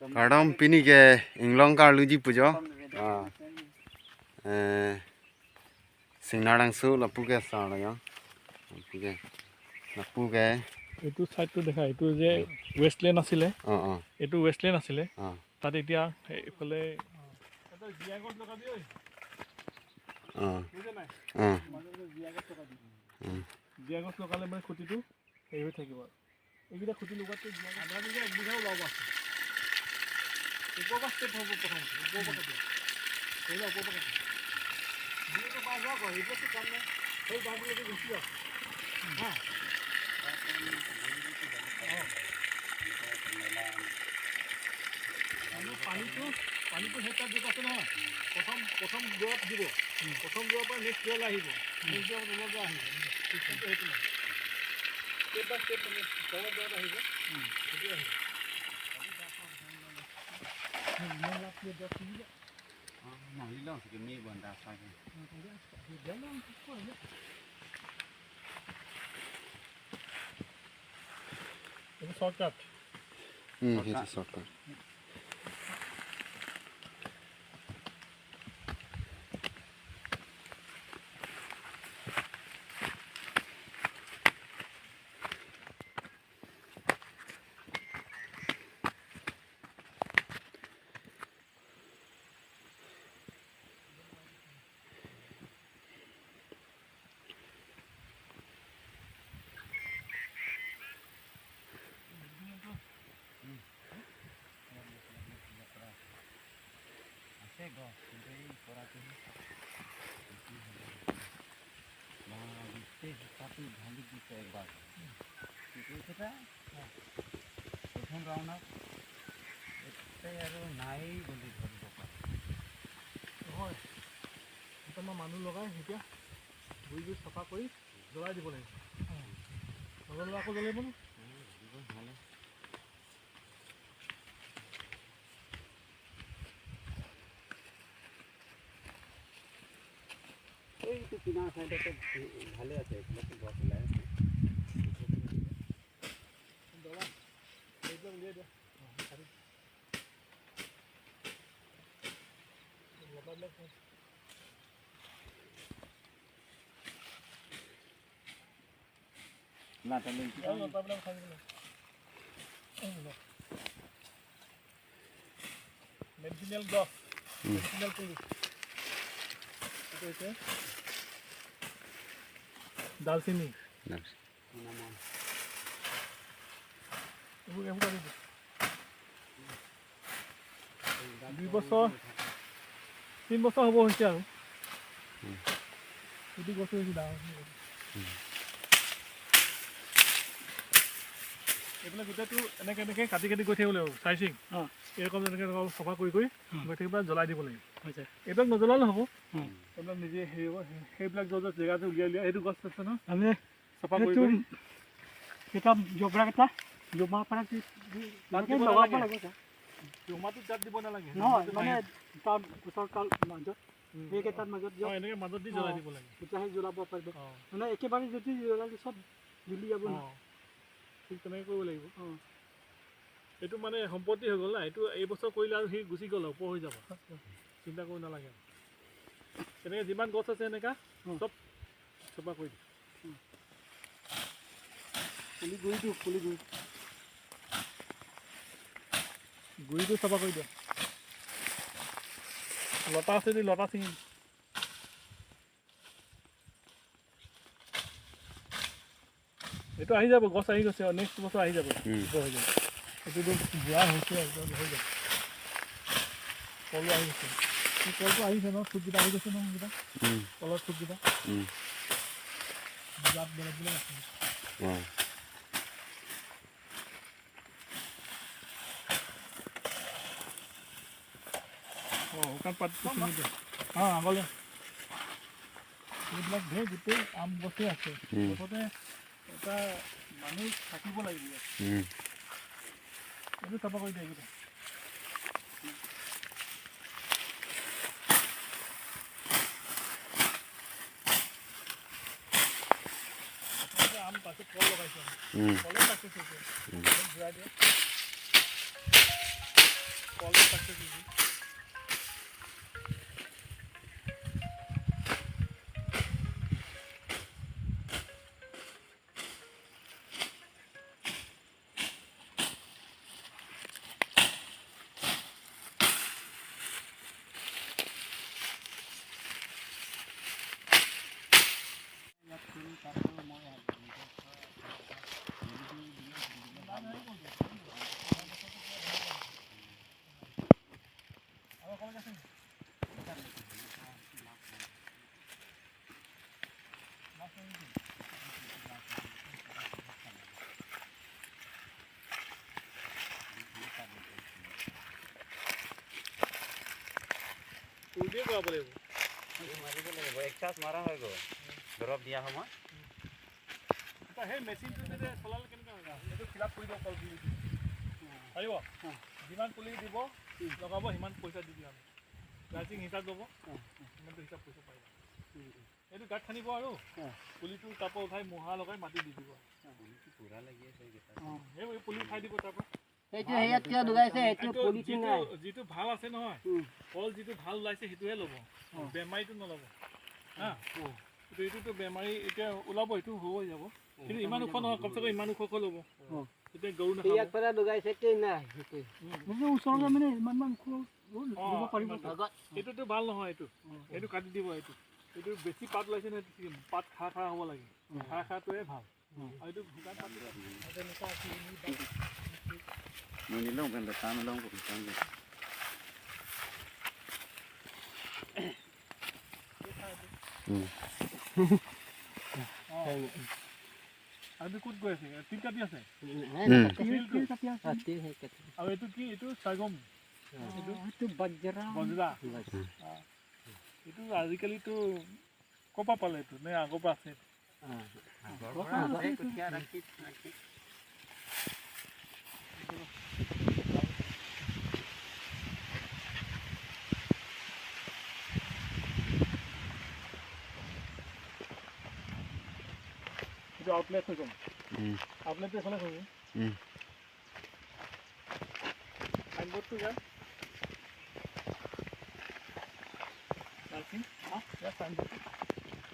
Kardom pini ke inglong kar luji pujo. Singnarang su lapu ke sa la ya. Lapu ke. Lapu ke. এইটো ছাইডটো দেখা, এইটো যে Westland আছিলে, অ অ, এইটো ৱেষ্টলেণ্ড আছিলে। অ, তাত এতিয়া এইফালে এটা জিয়া গছ লগাবি ঐ। অ, বুজিছা নাই? অ। মাজে জিয়া গছ লগাবি। জিয়া গছ লগালে মানে খুঁটিটো হেৰি হৈ থাকিব। আৰু এইকেইটা খুঁটি লগোৱাতকৈ জিয়া আধা বিঘা এক বিঘাও ওলাব আছে। ওপৰৰ পৰা ষ্টেপ হ'ব, প্ৰথমতে ওপৰৰ পৰা কাটিব। ধৰি লোৱা ওপৰৰ পৰা কাটিব। দুই পাঁচ যাওক, সেইবিলাকতো কাম নাই, সেই বাঁহবিলাকে গুচি যাওক। হা, অঁ, মানে পানীটো সেই তাত য'ত আছে নহয়, প্ৰথম প্ৰথম দূৰত দিব, প্ৰথম দূৰৰ পৰা নেক্সট দূৰলৈ আহিব, নেক্সট দূৰৰ তলৰ পৰা আহিব। চিষ্টেমটো সেইটো নহয়, ষ্টেপ বাই ষ্টেপ, মানে তলৰ দূৰত আহিব, সেইটো আহিব। এইটো শ্বৰ্টকাট। সেইটো shortcut. প্ৰথম ৰাউণ্ডত আৰু নাই বুলি ধৰিব পাৰি। নহয়, দুটামান মানুহ লগাই এতিয়া গুৰি গুৰি চফা কৰি জ্বলাই দিব লাগিব। নজ্বলালে আকৌ জ্বলাব ন। এইটো কিনাৰ চাইডতে ভালে আছে, এইবিলাকো গছ ওলাই আছে। জ্বলা এইবিলাক উলিয়াই দিয়া। লতাবিলাক লতাবিলাক খাই দিব। মেডিচিনেল গছ, মেডিচিনেল পুলি। এইটো হৈছে দালচিনি। এইবোৰ এইবোৰ কাটি দিয়ে। 2 বছৰ 3 বছৰ হ'ব হৈছে আৰু এইটো গছ হৈছে ডাঙৰ। এইবিলাক গোটেইটো এনেকৈ এনেকৈ কাটি কাটি গৈ থাকিব লাগিব, চাইচিং এৰকম এনেকৈ চফা কৰি কৰি গৈ থাকিব, জ্বলাই দিব লাগিব। এইবিলাক নজ্বলালে হ'ব, এইবিলাক নিজে হেৰি হ'ব। সেইবিলাক য'ত য'ত জেগাটো উলিয়াই উলিয়াই, সেইটো গছ আছে ন, আমি চফা কৰি সেইটো কৰি এটা জবৰাকেইটা জমা পৰা তাত দিব লগাব নালাগে। লাগিব। জমাটোত জাত দিব নালাগে। নহয়, মানে তাৰ গছৰ কাল মাজত, সেইকেইটাৰ মাজত অঁ, এনেকৈ মাজত দি জ্বলাই দিব লাগে। তেতিয়াহে জ্বলাব পাৰিব। অঁ। মানে একেবাৰে যদি জ্বলালে চব জ্বলি যাব ন। অঁ, ঠিক তেনেকৈ কৰিব লাগিব। অঁ। এইটো মানে সম্পত্তি হৈ গ'ল না, এইটো এইবছৰ কৰিলে আৰু সি গুচি গ'ল, ওপৰ হৈ যাব, চিন্তা কৰিব নালাগে। তেনেকৈ যিমান গছ আছে এনেকুৱা চব চফা কৰি দিয়ে। পুলি গুৰিটো, পুলি গুৰি গুৰিটো চফা কৰি দিয়া। লতা আছে যদি লতা ছিঙি। এইটো আহি যাব, গছ আহি গৈছে, নেক্সট বছৰ আহি যাব, ওপৰ হৈ যাব। এইটোতো বুঢ়া হৈছে, একদম হৈ যাব। কলো আহি গৈছে, এই কলটো আহিছে ন, থোককেইটা আহি গৈছে ন, সেইকেইটা কলৰ থোককেইটা জাত বেলেগ বেলেগ আছে। অঁ। অঁ, শুকান পাতটো ছিঙি দিয়ে। অঁ, আগলৈ এইবিলাক ধেৰ গোটেই আম গছেই আছে। মুঠতে এটা মানুহ থাকিব লাগিব ইয়াত। এইটো চাফা কৰি দিয়ে এইকেইটা। প্ৰথমতে আম, পাছত কল লগাইছোঁ আমি। কলে পাকিছে এতিয়া। অলপ ঘূৰাই দিয়া। স্প্ৰে কৰাব লাগিব। মাৰিব লাগিব, এক চাৰ্জ মাৰা হৈ গ'ল দৰৱ দিয়া সময়ত। সেই মেচিনটো যেতিয়া চলালে কেনেকুৱা হয়, এইটো ফিল আপ কৰি দিব কল পুলি পাৰিব। যিমান পুলি দিব লগাব সিমান পইচা দি দিম আমি। লাইচিং হিচাপ ল'ব, সিমানটো হিচাপ পইচা পাৰিব। এইটো গাঁত খান্দিব আৰু পুলিটো তাৰপৰা উঠাই মোহা লগাই মাটি দি দিব। সেই পুলি উঠাই দিব তাৰপৰা। যিটো ভাল আছে নহয়, কল যিটো ভাল ওলাইছে সেইটোহে ল'ব, বেমাৰীটো নল'ব। হা, এইটোতো বেমাৰী এতিয়া ওলাব, সেইটো হৈ যাব, কিন্তু ইমান ওখ নহয়, কমচে কম ইমান ওখ ল'ব। এতিয়া গৰু নাখাব। এইটোতো ভাল নহয়, এইটো এইটো কাটি দিব। এইটো এইটো বেছি পাত ওলাইছে নহয়, পাত খা খা হ'ব লাগে, খা খাটোৱে ভাল। আৰু এইটো শুকান পাত। আৰু ক'ত গৈ আছে? তিল কাটি আছে। আৰু এইটো কি? এইটো চাগম, এইটো বজৰা। এইটো আজিকালিতো ক'ৰ পৰা পালে এইটো? নে আগৰ পৰা আছে? এইটো আউটলেট হৈ গ'ল। আউটলেটটো এইফালে হৈ গ'ল। চাইনবোৰ্ডটো ইয়াত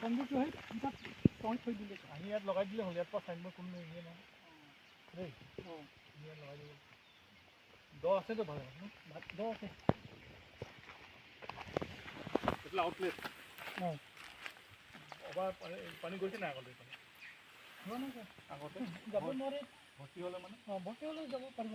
চাইনবোৰ্ডটো সেই তাত তই থৈ দিলে, আহি ইয়াত লগাই দিলে হ'ল। ইয়াৰ পৰা চাইনবোৰ্ড কোনো নিয়ে নহয় দেই। ইয়াত লগাই দিলে দ আছেতো, ভালে দ আছে। এইফালে আউটলেট। অভাৰ পানী গৈছে নাই আগতে? পানী আগতে যাব নোৱাৰে, ভৰ্তি হ'লে মানে। অঁ, ভৰ্তি হ'লে যাব পাৰিব।